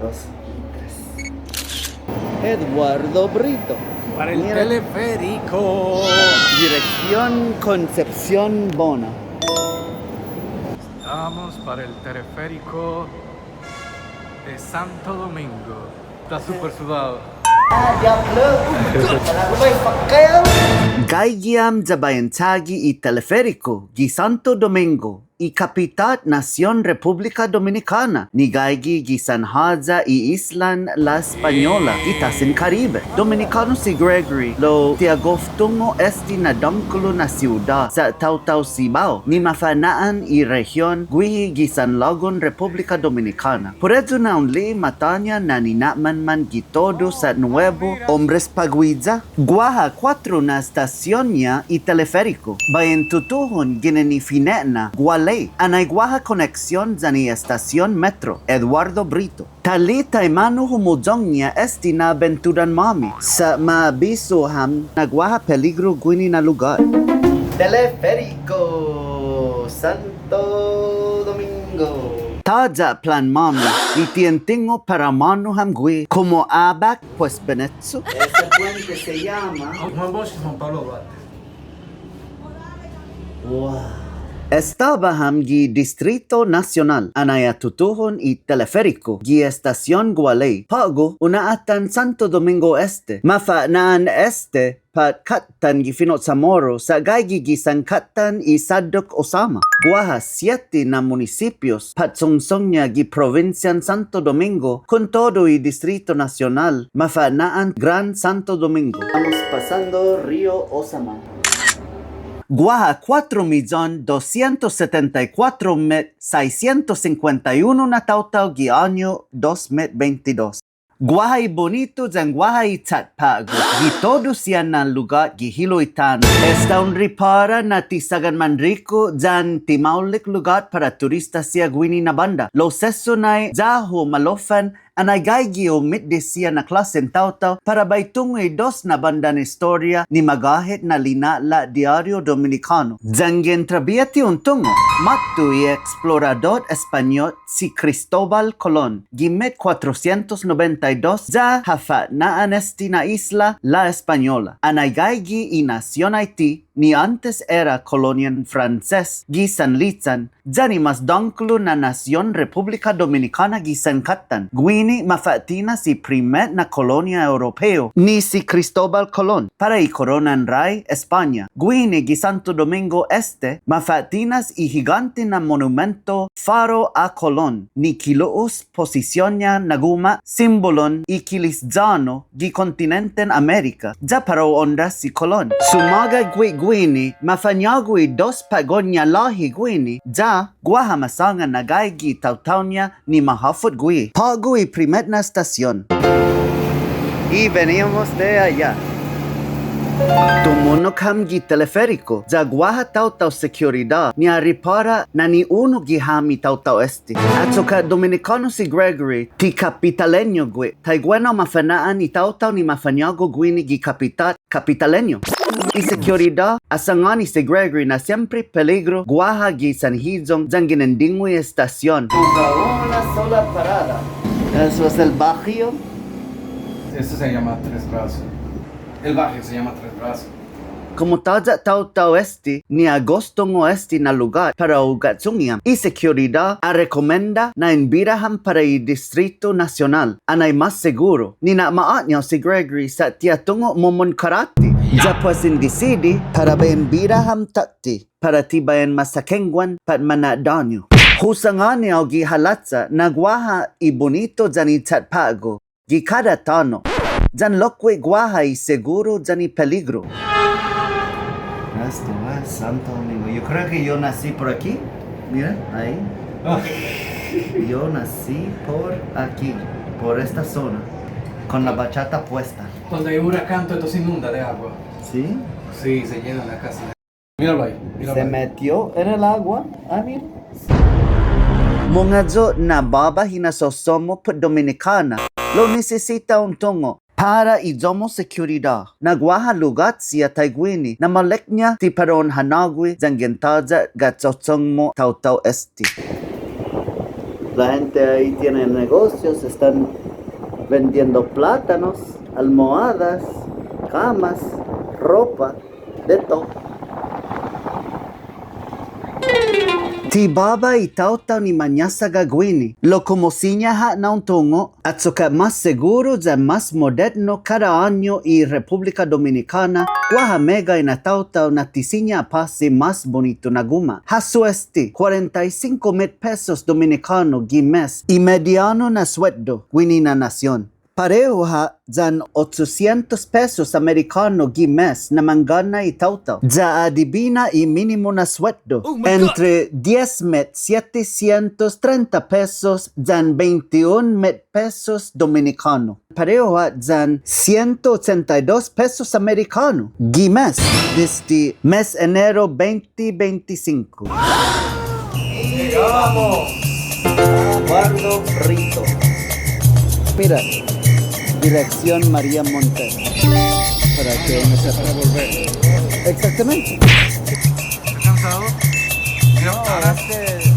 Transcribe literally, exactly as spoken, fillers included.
Dos y tres. Eduardo Brito. Para el teleférico. Dirección Concepción Bona. Estamos para el teleférico de Santo Domingo. Está súper sudado. Ah, diablo. Gaigi ham ya bai in chagi i teleférico gi Santo Domingo, i kapitat nasion Republika Dominikåna, ni gaigi gi sanhaya i islan La Española, gi tasen Karibe. Dominikånu si Gregory, lao ti ha gof tungo' este na dångkolo na siudåt sa' taotao Cibao, ni mafa'na'an i rehiyon guihi gi sanlagun Republika Dominikåna. Put eyu na un li'e' matåña na nina'manman gi todu sa' nuebu, hombres på'go ya. Guaha kuåttro na estasion-ña i teleférico. Bai in tutuhon ginen i fine'na gualey. Anai guaha koneksion yan i estasion metro. Eduardo Brito. Ta li'e' taimanu humuyong-ña este na bentudan-måmi. Sa' ma abisu ham na guaha peligro guini na lugåt. Teleférico Santo Domingo. Tåya' plan-måmi, ni ti en tungo' para månu ham guihi, komu abak, pues, benechu. Ese puente se llama Juan Bosch, Juan Pablo Duarte. Wow. Estaba ham gi Distrito Nasional, anai ha tutuhon i teleférico gi estasion gualey. På'go un a'atan Santo Domingo Este, mafa'na'an este pat kåttan gi fino' CHamoru, sa' gaigi gi sankattan i Sadduk Osama. Guaha siette na munisipios pat sungsong-ña gi provinsian Santo Domingo, kontodu i Distrito Nasional, mafa'na'an Gran Santo Domingo. Estamos pasando Río Osama. Guaha kuåttro miyon dosientos setenta i kuåttro mit saisientos sinkuenta i unu na taotao gi åñu dos mit bente dos. Guaha i bunitu yan guaha i chatpå'go gi todu siha na lugåt gi hilo' i tano'. Esta un ripåra na ti sagan manriku yan ti maolek lugåt para turista siha guini na bånda. Lao sesso nai ya-hu malofan anai gaigi umidde' siha na klåsen taotao para bai tungo' i dos na båndan estoria ni magåhet na lina'la' Diario Dominicano. Yanggen trabiha ti un tungo', måtto i eksploradot Españot si Cristobal Colon, gi mit kuåtrosientos nobenta i dos, ya ha fa'na'an este na isla La Española. Anai gaigi i nasion Haiti, ni åntes era kolonian Franses, gi sanlichån, ya ni mås dångkolo na nasion Republika Dominikåna gi sankattan. Guini mafa'tinas i primet na kolonia Europeo, ni si Cristobal Colon, para i koronan rai España. Guini gi Santo Domingo Este, mafa'tinas i higånte na monumento Faro a Colon, ni kilu'os posision-ña na guma' simbolon i kilisyånu gi kontinenten Amerika, ya para u onra si Colon. Sumåga gui' guini, mafañågu i dos på'go-ña låhi guini, ya guaha masångan na gaigi taotao-ña ni mahåfot guihi. På'go i primet na estasion. Y veníamos de allá. Tumunok ham gi teleférico, ya guaha taotao sekiuridåt, ni ha ripåra na ni unu gi ham i taotao este. Achokka' Dominikånu si Gregory, ti kapitaleño gui', taiguenao mafa'na'an i taotao ni mafañågu guini gi kapitat kapitaleño. I sekiuridåt, ha sangåni si Gregory na siempre peligro guaha gi sanhiyong yanggen en dingu i estasion. Con una sola parada. Eso es el barrio. Eso se llama Tres Brazos. El barrio se llama Tres Brazos. Komu tåya' taotao este, ni ha gos tungo' este na lugåt para u ga'chong-ña. I sekiuridåt ha rekomenda na en bira ham para i Distrito Nasional, anai mås seguru. Nina'ma'å'ñao si Gregory sa' ti ha tungo' mumon karate. Ya pues in disidi para bai en bira ham tåtte, para ti bai en ma sakenguan pat ma na'dåñu. Hu sangåni hao gi halacha na guaha i bunitu yan i chatpå'go gi kada tano'. Yan lokkue' guaha i seguru yan i peligro. Esto es Santo Domingo. Yo creo que yo nací por aquí. Mira, ahí. Ah. Yo nací por aquí, por esta zona, con la bachata puesta. Cuando hay huracán, todo se inunda de agua. ¿Sí? Sí, se llena la casa. Míralo ahí, míralo ahí. Se metió en el agua. Ah, mira. Mungnga yu' na båba hinasso-mu put Dominikåna, lao nisisita un tungo' para i iyo-mu sekiuridåt. Na guaha lugåt siha taiguini, na maolekña ti para un hanågue yanggen tåya' ga'chong-mu taotao este. La gente ahí tiene negocios, están vendiendo plátanos, almohadas, camas, ropa, de todo. Ti baba i taotao ni mañasaga guini, lao komu siña ha' na un tungo', achokka' mas seguru yan mas modernu kada åñu i Repupilika Dominikåna, guaha meggai na taotao na ti siña påsi mas bunitu na guma'. Hasso este, kuarenta i sinko mit pesos dominikånu gi mes, i mediånu na suetdo guini na nasion. Parehu ha' yan otusientos pesos amerikånu gi mes na mangånna i taotao. Ya adibina i minimu na suetdo. Oh my God! Entre dies mit sietesientos trenta pesos yan bente un mit pesos dominikånu. Parehu ha' yan siento ochenta i dos pesos amerikånu gi mes, desde mes enero bente bente i sinko. Llegamos. Eduardo Brito. Mira, dirección María Montero. Para que no se... Para volver. Exactamente. ¿Estás cansado? No, es que